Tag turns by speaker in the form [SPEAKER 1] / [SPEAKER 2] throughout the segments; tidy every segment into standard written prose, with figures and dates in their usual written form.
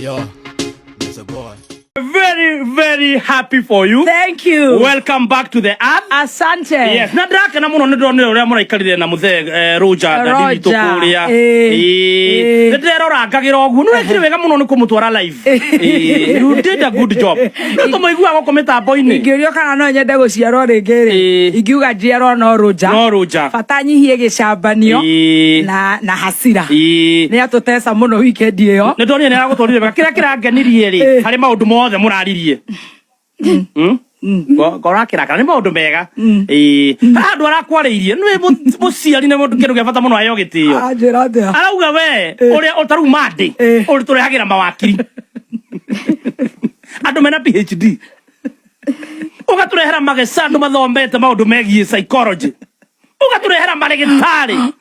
[SPEAKER 1] Yo, it's a boy.
[SPEAKER 2] Very, very happy for you.
[SPEAKER 3] Thank you.
[SPEAKER 2] Welcome back to the earth.
[SPEAKER 3] Asante.
[SPEAKER 2] Yes, na ndakena muno nä ndonire å rä a må raikarire na må thee Roger na
[SPEAKER 3] Roger,
[SPEAKER 2] witå kå rä a
[SPEAKER 3] ĩĩ.
[SPEAKER 2] nä ndärorangagä ra å guo nä wekire wega må no nä kå må twara live. Ĩĩ, you did a good job. Nä tå må iguaga gå kå mä tambo-inä.
[SPEAKER 3] Ingĩũrio kana no nyende gũciarwo rĩngĩ rĩ,
[SPEAKER 2] Ĩĩ.
[SPEAKER 3] ingiuga njiarwo no Roger.
[SPEAKER 2] No Roger.
[SPEAKER 3] Bata nyihie gĩcambanio
[SPEAKER 2] Ĩĩ.
[SPEAKER 3] na hasira.
[SPEAKER 2] Ĩĩ.
[SPEAKER 3] Nĩ atũteca mũno weekend ĩyo.
[SPEAKER 2] Nä ndonire nä aragå twarire wega. Kä rä a kä rangenirie rä
[SPEAKER 3] Ĩĩ.
[SPEAKER 2] harä maå ndå mothe må raririe korakä rakara nä maå ndå mega. Haha andå arakwarä irie nä må ciari nä kä ndå gä a bata må no aheo gä tä o.
[SPEAKER 3] Anjĩra atĩa?
[SPEAKER 2] Arauga we å rä a å tarä u mandä å tå rehagä ra mawakiri andå mena PhD, å gatå rehera mageca andå mathomete maå ndå megiä psychology, å gatå rehera marĩgĩtarĩ.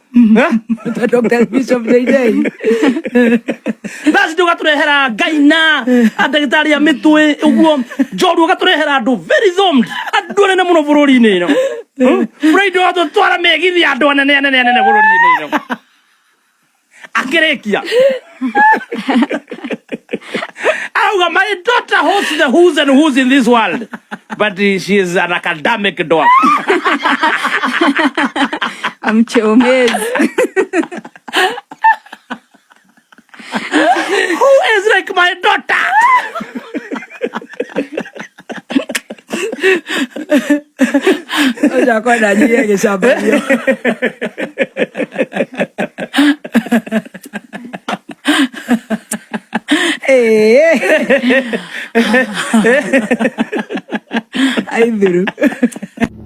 [SPEAKER 3] Dr. Bishop JJ.
[SPEAKER 2] Thaci ndå gatå ngaina andagätarä a mä twä å guo njoru å gatå rehera andå very thomed, andå anene må no bå rå ri-inä ä no bå gatå twara megithi andå anene anene anene bå rå ri-inä ä no akä rä kia auga my daughter hosts the who's and who's in this world, but she is an academic dwarf.
[SPEAKER 4] Amcheomezi.
[SPEAKER 2] Who is like my daughter?
[SPEAKER 3] Ũcio akwenda nyihie gĩcambanio. Ĩĩ. Aithiru.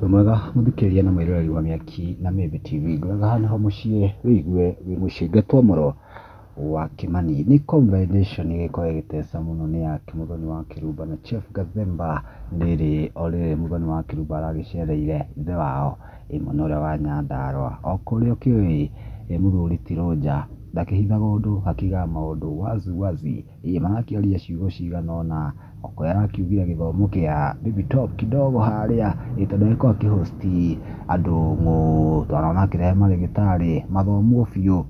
[SPEAKER 5] Wĩ mwega mũthikĩrĩria na mwĩroreri wa Mĩaki na Mĩmbi TV. Ngwĩraga haha nĩho mũciĩ wĩigue wĩ mũciĩ. Ngetwo mũro wa Kĩmani. Nĩ combination ĩgĩkorwo ĩgĩteca mũno nĩ ya Kĩmũthoni wa Kĩrumba na Chief Gathemba. Rĩrĩ o rĩrĩ Mũthoni wa Kĩrumba aragĩcereire ithe wao mwena ũrĩa wa Nyandarũa. O kũrĩa ũkĩũĩ mũthuri ti Roger ndakĩhithaga ũndũ, akiugaga maũndũ wazi wazi. Marakĩaria ciugo cigana ũna, okorwo arakiugire gĩthomo kĩa Baby Top kidogo harĩa, tondũ agĩkorwo akĩhost andũ ng'ũ, twanona akĩrehe marĩgĩtarĩ mathomwo biũ,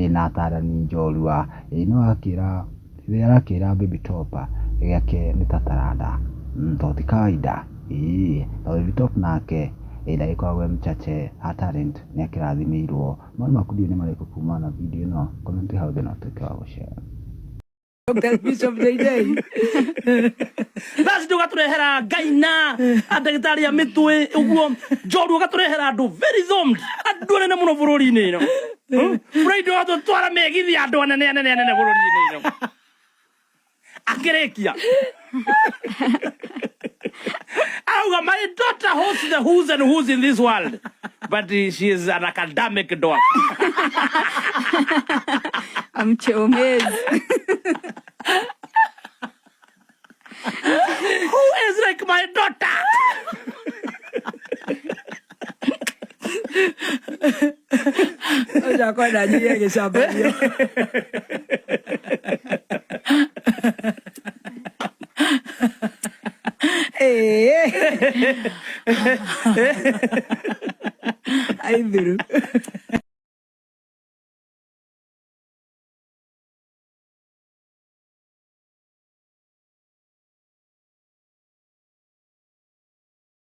[SPEAKER 5] na atarani njorua. No arakĩra arakĩra Baby Top gĩake nĩ ta taranda, tondũ ti kawaida. Tondũ Baby Top nake ndagĩkoragwo e mchache ha talent, nĩ akĩrathimĩirwo. Maoni maku ndiũĩ nĩ marĩkũ kumana na video ĩno? Comment hau thĩ na ũtuĩke wa gũshare.
[SPEAKER 3] Dr. Bishop JJ.
[SPEAKER 2] Thaci ndå gatå rehera ngaina andagätarä a mä twä å guo njoru å gatå rehera andå very thomed, andå anene må no bå rå ri-inä ä no bå ndå gatå twara megithi andå anene anene anene bå rå ri-inä ä no akä rä kia auga my daughter hosts the who's and who's in this world, but she is an academic dwarf.
[SPEAKER 4] Amcheomezi.
[SPEAKER 2] Who is like my daughter?
[SPEAKER 3] Ũcio akwenda nyihie gĩcambanio. Ĩĩ. Aithiru.